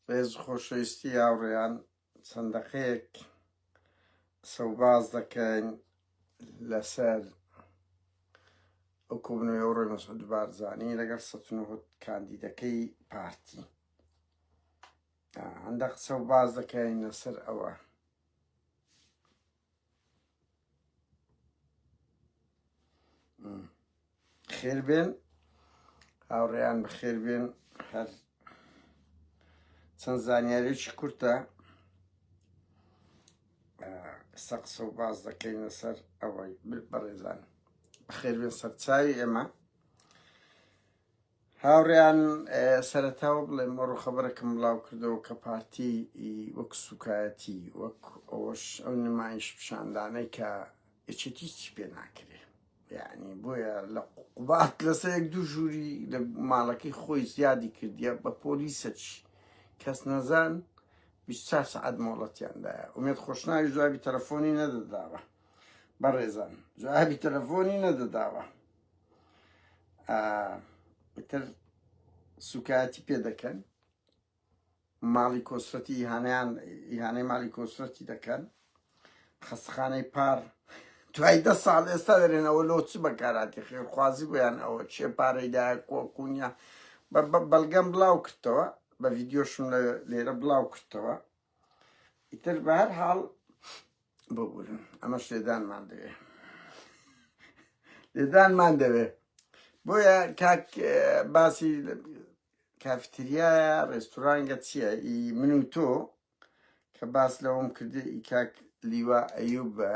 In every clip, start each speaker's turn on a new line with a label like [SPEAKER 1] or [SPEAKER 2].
[SPEAKER 1] ڕێز و خۆشەویستی هاوڕێیان چەند دەقەیەک قسە و باس دەکەین لەسەر ئەو کۆبوونەوەی ئەوڕۆی مەسعود بارزانی لەگەڵ 190 کاندیدەکەی پارتی هەندە قسە و باس دەکەین لەسەر ئەوە. خێر بێن هاوڕێیان بەخێر بێن هەر چەند زانیاریی کورتە ئێستا قسە و باز دەکەین لەسەر ئەوەی بەڕێزان بەخێر بێن سەرچاوی ئێمە هاوڕێیان سەرەتاوە بڵێم ئەوڕۆ خەبەرەکم بڵاو کردەوە کە پارتی وەک سوکایەتی وەک ئەوەش ئەو نمایش پیشاندانەی کە یەکێتی چی پێ ناکرێ یعنی بۆیە لە قوبات لەسەر یەک دوو ژووری لە ماڵەکەی خۆی زیادی کردیە بە پۆلیسە چی کەس نەزان 24 سەعات مۆڵەتیاندایە ئومێد خۆشناوی جوابی تەلەفۆنی نەدەداوە بەڕێزان جوابی تەلەفۆنی نەدەداوە ئیتر سوکایەتی پێ دەکەن ماڵی کۆسرەتی ئیهانەیان ئیهانەی ماڵی کۆسرەتی دەکەن خەستخانەی پار دوای دە ساڵ ئێستا دەرێنەوە لۆ چ بەکاراتی خێرخوازی بۆیان ئەوە چێ پارەی دایە کۆکونیا بە بەڵگەم بڵاو کردەوە بە ڤیددیۆشم لێرە بڵاو کردەوە ئیتر بە هەر حاڵ ببورن ئەمەش لێدانمان دەوێ لێدانمان دەوێ بۆیە کاک باسی کافتریایە ڕێستورانگە چییە ئی من و تۆ کە باس لەوەم کردی ئی کاک لیوا ئەیوب بە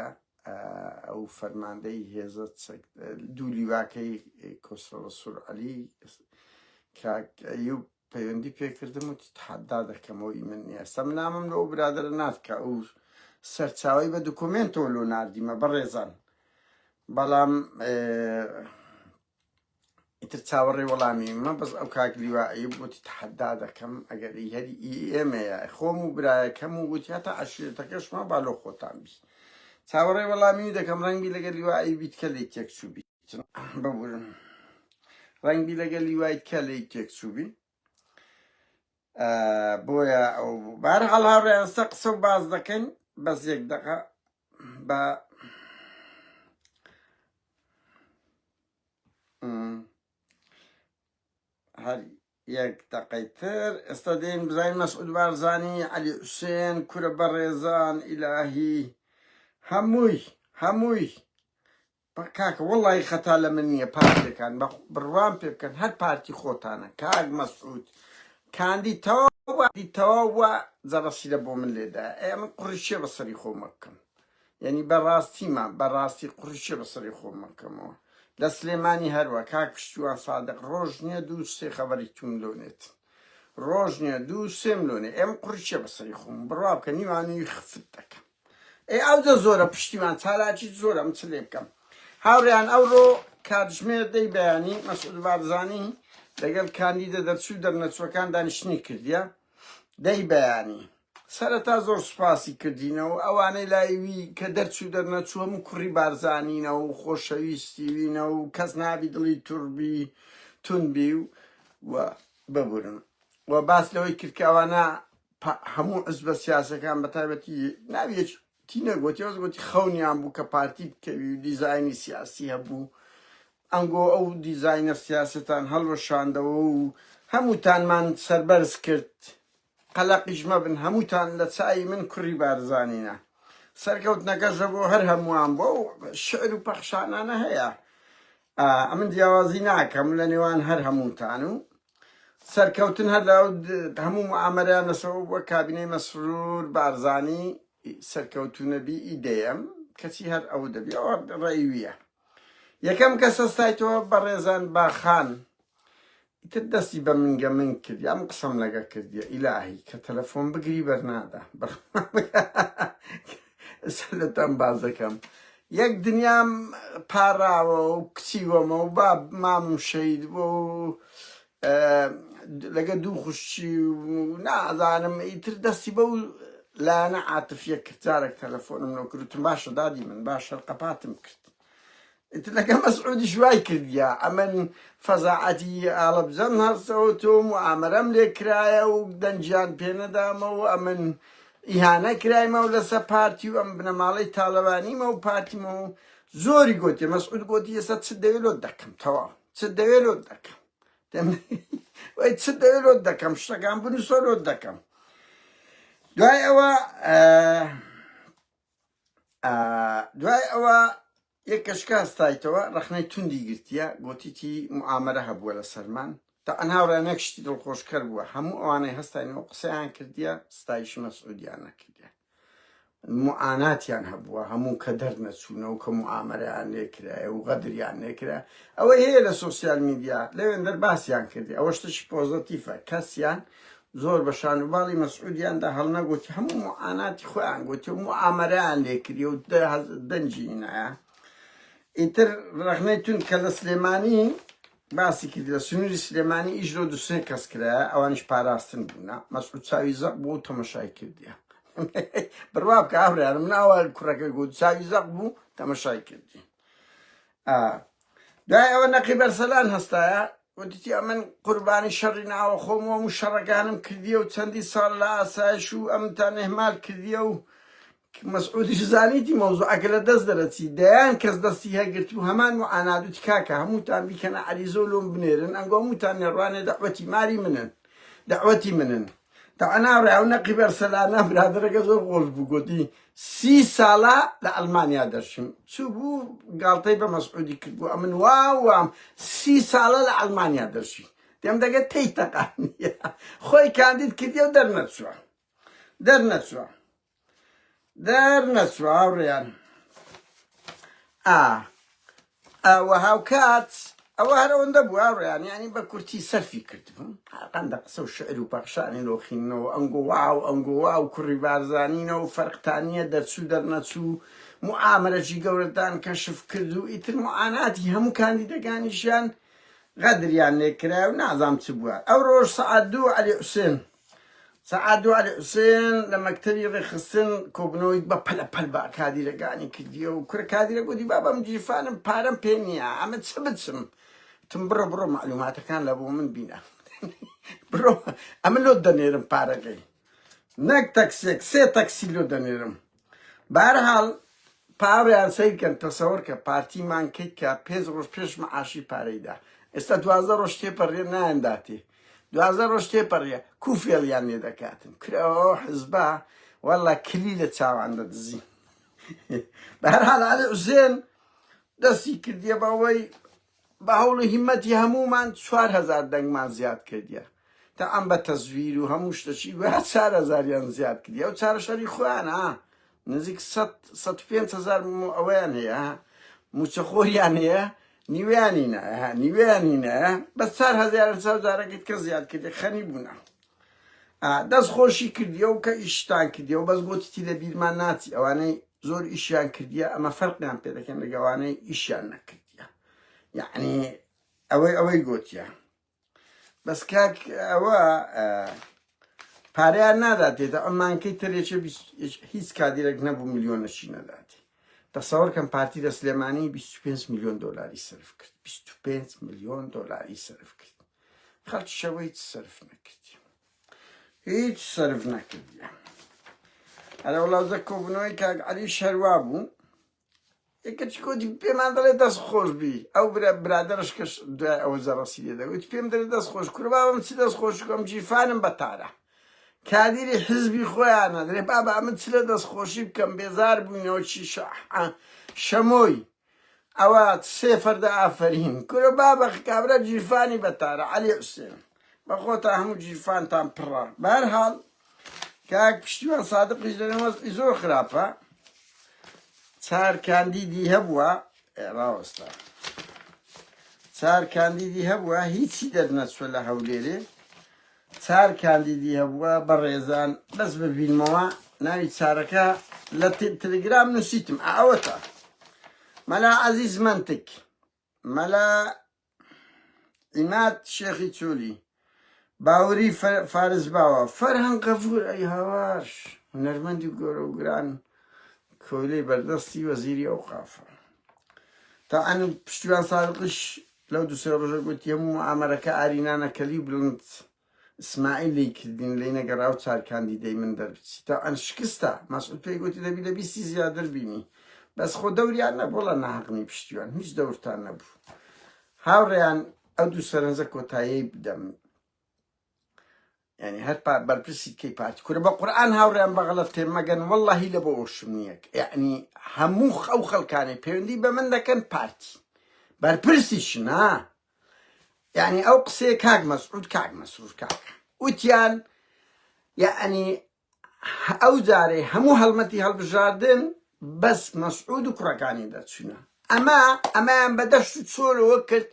[SPEAKER 1] ئەو فەرماندەی هێزە دوو لیواکەی کۆسرە ڕەسوول عەلی کاک ئەیوب پەیوەندی پێکردم وتی تەحەدا دەکەمەوە ئی من نییە ئێستا من نامەم لەو برادەرە نارد کە ئەو سەرچاوەی بە دوکۆمێنتەوە لۆ ناردیمە بەڕێزان بەڵام ئیتر چاوەڕێ وەڵامی مە بەس ئەو کاک لیوا ئەیوب وتی تەحەدا دەکەم ئەگەر ئی هەری ئی ئێمەیە خۆم و برایەکەم و وتی هەتا عەشیرەتەکەشما با لۆ خۆتان بی چاوەڕێ وەڵامی دەکەم ڕەنگبی لەگەل لیوا ئەیوبیت کە لێی تێک چووبی ببورن ڕەنگبی لەگەل لیوایت کە لێی تێک چووبی بۆیە ئەو بوو بار هەڵ هاوڕێیان سە قسە و باز دەکەین بەس یەک دقە بە هەر یەک دەقەی تر ئێستا دێن بزانین مەسعود بارزانی عەلی حوسێن کورە بەڕێزان ئیلاهی هەمووی هەمووی کاکە وەڵی خەتا لە من نییە پارتەکان بە بڕوام پێ بکەن هەر پارتی خۆتانە کاک مەسعود کاندی تەواو تەواو جەڕەسی لە بۆ من لێدا ئێ من قڕی چێ بەسەری خۆمە بکەم یعنی بەڕاستیمە بەڕاستی قڕی چێ بەسەری خۆم مەکەمەوە لە سلێمانی هەروە کاک پشتیوان سادق ڕۆژ نییە دوو سێ خەبەری توم لۆنێت ڕۆژ نییە دوو سێم لۆنێ ئێم قڕی چێ بەسەری خۆم بڕوا بکە نیوانی خفت دەکەم ئێ ئەوجە زۆرە پشتیوان چالاکی زۆرە من چ لێ بکەم هاوڕێیان ئەوڕۆ کاتژمێر دەی بەیانی مەسعود بارزانی لەگەڵ کاندیدە دەرچوو دەرنەچووەکان دانیشتنی کردیە دەی بەیانی سەرەتا زۆر سوپاسی کردینەوە ئەوانەی لای وی کە دەرچوو دەرنەچوو هەموو کوڕی بارزانینە و خۆشەویستی وینە و کەس نابی دڵی توربی تونبی و و ببورن و باس لەوەی کرد کە ئەوانە هەموو حزبە سیاسەکان بە تایبەتی ناوی یەکێتی نەگوتی بەس گوتی خەونیان بوو کە پارتی بکەوی و دیزاینی سیاسی هەبوو ئەنگۆ ئەو دیزاینە سیاستان هەڵوەشاندەوە و هەمووتانمان سەربەرز کرد قەلەقیش مەبن هەمووتان لە چای من کوڕی بارزانینە سەرکەوتنەکەشە بۆ هەر هەمووان بۆ شعر و پەخشانانە هەیە ئەمن جیاوازی ناکەم لە نێوان هەر هەمووتان و سەرکەوتن هەر لە هەموو معامەرەیان لەسەوە بووە کابینەی مەسرور بارزانی سەرکەوتوو نەبی ئیدەیەم کەچی هەر ئەو دەبی ئەوە ڕێیویە یەکەم کەس هەستایتەوە بەڕێزان باخان ئیتر دەستی بە منگە من کرد یام قسەم لەگە کردیە ئیلاهی کە تەلەفۆن بگری بەرنادا لەتان باز دەکەم یەک دنیام پاراوە و کچی وەمە و باب مامم شەید بۆ و لەگە دوو خوشکی و نازانم ئیتر دەستی بەو لایەنە عاتفیە کرد جارێک تەلەفۆنم لۆ کرد وتم باشە دادی من باشە قەپاتم کرد. ئیتر لەگە مەسعودیش وای کردیە ئەمن فەزاعەتی ئاڵەبجەم هەستەوە تۆ موئامەرەم لێ کرایە و دەنگیان پێ نەدامە و ئەمن ئیهانە کرایمە و لەسە پارتی و ئەم بنەماڵەی تاڵەبانیمە و پارتیمە و زۆری گۆتیە مەسعود گۆتی ئێستا چت دەوێ لۆت دەکەم تەواو چت دەوێ لۆت دەکەم وەی چ دەوێ لۆت دەکەم شتەکان بنووسە لۆت دەکەم دوای ئەوە دوای ئەوە یەک کەشکە هەستایتەوە ڕەخنەی توندی گرتیە گۆتیتی معامەرە هەبووە لە سەرمان تا ئەنهاوڕێ نەک شتی دڵخۆشکەر بووە هەموو ئەوانەی هەستاینەوە قسەیان کردیە ستایشی مەسعودیان نەکردیە موعاناتیان هەبووە هەموو کە دەرنەچوونە و کە موئامەرەیان لێکرایە و غەدریان لێکرا ئەوەی هەیە لە سۆسیال میدیا لەوێندەر باسیان کردی ئەوە شتێکی پۆزەتیفە کەسیان زۆر بە شان و باڵی مەسعودیاندا هەڵنەگوتی هەموو موعاناتی خۆیان گوتی و موئامەرەیان لێکردی و دەنگی نایە ئیتر ڕەخنەی توند کە لە سلێمانی باسی کرد لە سنووری سلێمانی ئیش لۆ دوسێ کەس کرایە ئەوانیش پاراستن بوونە مەسعود چاوی زەق بوو و تەمەشای کردیە بڕوا بکە هاوڕێیانم من ئەوە کوڕەکە گوت چاوی زەق بوو تەمەشای کردی دوای ئەوە نەقی بەرسەلان هەستایە وتیتی ئەمن قوربانی شەڕی ناوە خۆم و هەموو شەڕەکانم کردیە و چەندی ساڵ لە ئاسایش و ئەمتان ئیهمال کردیە و مەسعودیش زانیتی مەوزوعەکە لە دەست دەرەچی دەیان کەس دەستی هەگرت و هەمان معانات وتی کاکە هەمووتان بیکەنە عەریزە و لۆم بنێرن ئەنگۆ هەمووتان نێڕوانێ دەعوەتی ماری منن دەعوەتی منن تەعا ناڕێ ئەو نەقیب ئەرسەلانە برادەرەکە زۆر خۆش بوو گوتی سی ساڵە لە ئەڵمانیا دەرچوم چوو بوو گاڵتەی بە مەسعودی کرد بوو ئەمن واوام سی ساڵە لە ئەڵمانیا دەرچوی دێم دەگە تێی تەقانیە خۆی کاندید کردی و دەرنەچووە دەرنەچووە دەرنەچووە هاوڕێیان ئا ئەوە هاوکات ئەوە هەر ئەوەندە بوو هاوڕێیان یانی بە کورتی سەرفی کردبووم قەندە قسە و شعر و پەخشانی لۆخینەوە ئەنگۆ واو ئەنگۆ واو کوڕی بارزانینەوە فەرقتان نییە دەرچوو دەرنەچوو موئامەرەکی گەورەتان کەشف کرد و ئیتر موعاناتی هەموو کاندیدەکانیشیان غەدریان لێکرا و نازام چ بووە ئەو ڕۆژ سەعات دوو عەلی حوسێن سەعات دوو عەلی حوسێن لە مەکتەبی ڕێکخستن کۆبنەوەی بە پەلە پەل بە کادیرەکانی کردیە و کورە کادیرە گوتی بابم گیرفانم پارەم پێ نییە ئەمە چ بچم تم بڕۆ بڕۆ معلوماتەکان لە بۆ من بینە بڕۆ ئەمە لۆ دەنێرم پارەکەی نەک تەکسێک سێ تەکسی لۆ دەنێرم بەهەرحاڵ پاڕیان سەیرکەن تەسەوەر کە پارتی مانکەی کە پێنج ڕۆژ پێش معاشی پارەی دا ئێستا 12 ڕۆژ تێپەڕیە نایانداتێ 12 ڕۆژ تێپەڕیە کو فێڵیان لێ دەکاتن کرەوە حزبە واللە کلی لە چاوان دەدزی بەهەرحاڵ عەلی حوسێن دەستی کردیە بەوەی بە هەوڵ و هیمەتی هەموومان 4000 دەنگمان زیاد کردیە تا ئەم بە تەزویر و هەموو شتەکی گویا چار هەزاریان زیاد کردی ئەو چارەشەری خۆیان ها نزیک 105 هەزار ئەوەیان هەیە موچەخۆریان هەیە نیویانی نایە نیویانی نایە بەس چار هەزاریان چار جارەکەت کە زیاد کردی خەنی بوونە دەست خۆشی کردیە و کە ئیشتان کردیە و بەس گۆتیتی لە بیرمان ناچی ئەوانەی زۆر ئیشیان کردیە ئەمە فەرقیان پێ دەکەن لەگەوانەی ئیشیان نەکردیە یعنی ئەوەی ئەوەی گۆتیە بەس کاک ئەوە پارەیان ناداتێتە ئەم مانکەی ترێکێ هیچ کادیرێک نەبوو ملیۆنەشی نەداتێ تەسەوەر کەم پارتی لە سلێمانی 25 میلیۆن دلاری سەرف کرد 25 میلیۆن دلاری سەرف کرد خەڵکی شەوە هیچ سەرف نەکردی هیچ سەرف نەکردی ئەرە وڵاوزە کۆبوونەوەی کاک عەلی شەروا بوو یەکەچی گوتی پێمان دەڵێ دەست خۆش بی ئەو برا برادەرش کەش دوای ئەوە جەڕەسی لێ دەگوت پێم دەڵێ دەست خۆش کورە بابم چ دەست خۆش بکەم گیرفانم بەتارە کادیری حزبی خۆیانە دەڵێ بابا من چ لە دەست خۆشی بکەم بێزار بووینەوە چی شەمۆی ئەوە سێ فەردە ئافەرین کورە بابە کابرا گیرفانی بەتارە عەلی حوسێن بەخۆتا هەموو گیرفانتان پڕە بەهەرحاڵ کاک پشتیوان سادقیش دەڵێن وەزعی زۆر خراپە چار کاندیدی هەبووە ڕاوەستا چار کاندیدی هەبووە هیچی دەرنەچوە لە هەولێرێ چار کاندیدی هەبووە بەڕێزان بەس ببینمەوە ناوی چارەکە لە تەلگرام نووسیتم ئەوەتە مەلا عەزیز مەنتک مەلا عیماد شێخی چۆلی باوری فارس باوە فەرهەنگ غەفور ئەی هاوار هونەرمەندی گەورە و گران کۆیلەی بەردەستی وەزیری ئەوقافە. تەبعەن پشتیوان سادقیش لەو دوسێ ڕۆژە گوتی هەموو موئامەرەکە ئارینانە کەلی بڵند ئیسماعیل لێی کردین لێی نەگەڕاو چار کاندیدەی من دەربچی تەبعەن شکستە مەسعود پێی گوتی دەبی لە بیستی زیادر بینی بەس خۆ دەوریان نەبوو وەڵا ناهەقنی پشتیوان هیچ دەورتان نەبوو هاوڕێیان ئەو دوو سەرنجە کۆتایی بدەم یعنی هەر بەرپرسی کەی پارتی کورە بە قورئان هاوڕێیان بە غەڵەت تێ مەگەن واللهی لە بۆ ئەوشم نییە یعنی هەموو ئەو خەڵکانەی پەیوەندی بە من دەکەن پارتی بەرپرسیشن ها یعنی ئەو قسەیە کاک مەسعود کاک مەسرور کاک وتیان یعنی ئەو جارەی هەموو هەڵمەتی هەڵبژاردن بەس مەسعود و کوڕەکانی دەرچوونە ئەمە ئەمەیان بە دەشت و چۆلەوە کرد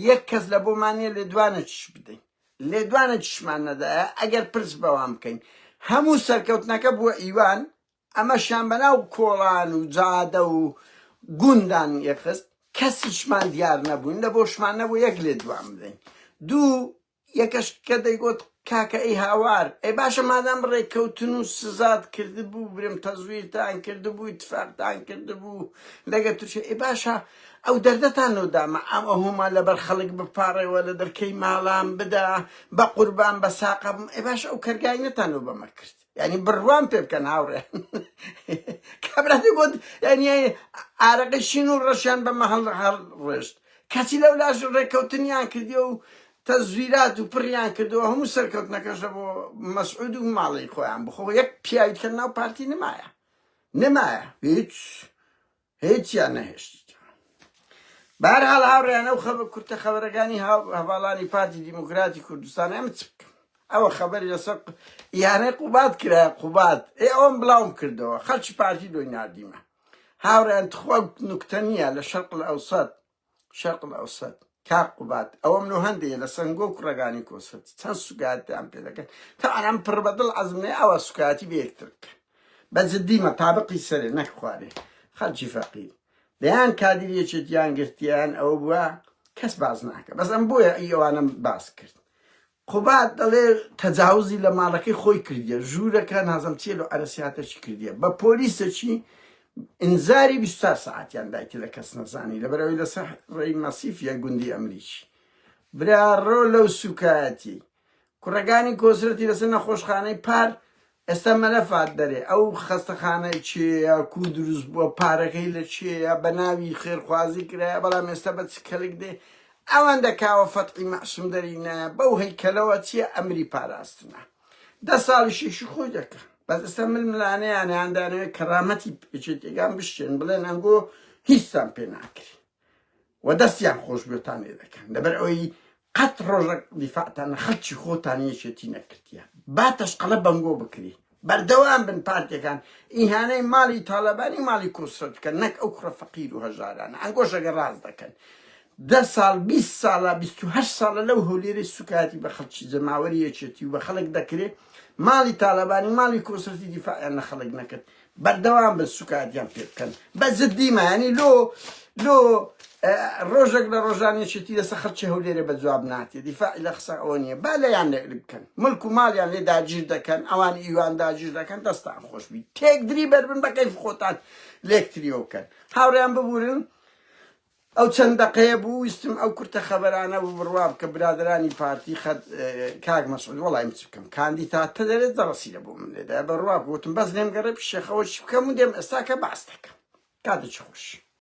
[SPEAKER 1] یەک کەس لە بۆمان نیە لێدوانێکیش بدەین لێدوانێکیشمان نەدایە ئەگەر پرس بەوان بکەین هەموو سەرکەوتنەکە بووە ئیوان ئەمەشیان بەناو کۆڵان و جادە و گوندان یەخست کەسیشمان دیار نەبووین لە بۆشمان نەبوو یەک لێدوان بدەین دوو یەکەش کە دەیگۆت کاکە ئەی هاوار ئەی باشە مادام ڕێککەوتن و سزات کردبوو برم تەزویرتان کردبوو ئیتفاقتان کردبوو لەگە تورکیا ئەی باشە ئەو دەردەتان لۆ دامە ئەم ئەهۆما لەبەر خەڵک بپاڕێوە لە دەرکەی ماڵان بدە بە قوربان بە ساقە بم ئەی باشە ئەو کەرگاینەتان لۆ بەمە کرد یعنی بڕوام پێ بکەن هاوڕێ کابرا دەگوت یعنی ئارەقی شین و ڕەشیان بەمە هەڵ هەڵ ڕێشت کەچی لەو لاش ڕێککەوتنیان کردی و تەزویرات و پڕیان کردەوە هەموو سەرکەوتنەکەش لە بۆ مەسعود و ماڵی خۆیان بخۆ یەک پیاوی کە ناو پارتی نمایە نمایە هیچ هیچیان نەهێشت بەهەرحاڵ هاوڕێیان ئەو خەبە کورتە خەبەرەکانی هەڤاڵانی پارتی دیموکراتی کوردستان ئەم چ بکەم ئەوە خەبەری لەسەر ئیهانەی قوباد کرایە قوباد ئێ ئەوەم بڵاوم کردەوە خەڵکی پارتی لۆی ناردیمە هاوڕێیان تخوا نوکتە نییە لە شەرق الئەوسەت شەرق الئەوسەت کاک قوباد ئەوەم لۆ هەندێ لە سەنگۆ و کوڕەکانی کۆسرەت چەند سوکایەتیان پێ دەکەن تا ئەم پڕ بە دڵ عەزم نەیە ئەوە سوکایەتی بە یەکتر بکەن بە جدی مەتابقی سەرێ نەک خوارێ خەڵکی فەقیر دەیان کادیر یەکێتیان گرتیان ئەوە بووە کەس باس ناکە بەس ئەم بۆیە ئی ئەوانەم باس کرد قوباد دەڵێ تەجاوزی لە ماڵەکەی خۆی کردیە ژوورەکە نازم چیە لە عەرەسیاتەکی کردیە بە پۆلیسەکی ئینزاری 24 سەعاتیان دایتی لە کەس نەزانی لەبەرئەوەی لەسەر ڕێی مەسیفیە گوندی ئەمریکی برا ڕۆ لەو سوکایەتی کوڕەکانی کۆسرەتی لەسەر نەخۆشخانەی پار ئێستا مەلەفات دەرێ ئەو خەستەخانەی چێیە کو دروست بووە پارەکەی لە چێیە بە ناوی خێرخوازی کرایە بەڵام ئێستا بە چ کەلک دێ ئەوەندە کاوە فەتحی مەعسوم دەرینایە بەو هەیکەلەوە چییە ئەمری پاراستنە دە ساڵی شیشی خۆی دەکە بەس ئێستا ململانێیان یان دانەوێت کەرامەتی یەکێتیەکان بشکێن بڵێن ئەنگۆ هیچتان پێ ناکرێ و دەستیان خۆش بێتان لێ دەکەن لەبەر ئەوەی قەت ڕۆژەک دیفاعتان لە خەڵکی خۆتان یەکێتی نەکردیە با تەشقەڵە بەنگۆ بکری بەردەوام بن پارتیەکان ئیهانەی ماڵی تاڵەبانی ماڵی کۆسرەت بکەن نەک ئەو کوڕە فەقیر و هەژارانە ئەنگۆش ئەگەر ڕاست دەکەن دە ساڵ 20 ساڵە 28 ساڵە لەو هەولێرەی سوکایەتی بە خەڵکی جەماوەری یەکێتی و بە خەڵک دەکرێ ماڵی تاڵەبانی ماڵی کۆسرەتی دیفاعیان لە خەڵک نەکرد بەردەوام بن سوکایەتیان پێ بکەن بە جدی مایانی لۆ لۆ ڕۆژێک لە ڕۆژان یەکێتی لەسەر خەڵکی هەولێرێ بە جواب ناتێ دیفاعی لە قسە ئەوە نییە با لێیان لێ بکەن ملک و ماڵیان لێ داگیر دەکەن ئەوان ئیوان داگیر دەکەن دەستان خۆشبی تێکدری بەربن بە کەیف خۆتان لێکتریەوە بکەن هاوڕێیان ببورن ئەو چەند دەقەیە بوو ویستم ئەو کورتە خەبەرانە بوو بڕوا بکە برادەرانی پارتی خەت کاک مەسعود وەڵای من چ بکەم کاندیتا تە دەرێت دەڕەسی لە بۆ من لێدا بڕوا بوتم بەس لێم گەڕێ پیشێخەوە چی بکەم و دێم ئێستا کە باس دەکەم کاتێکی خۆش.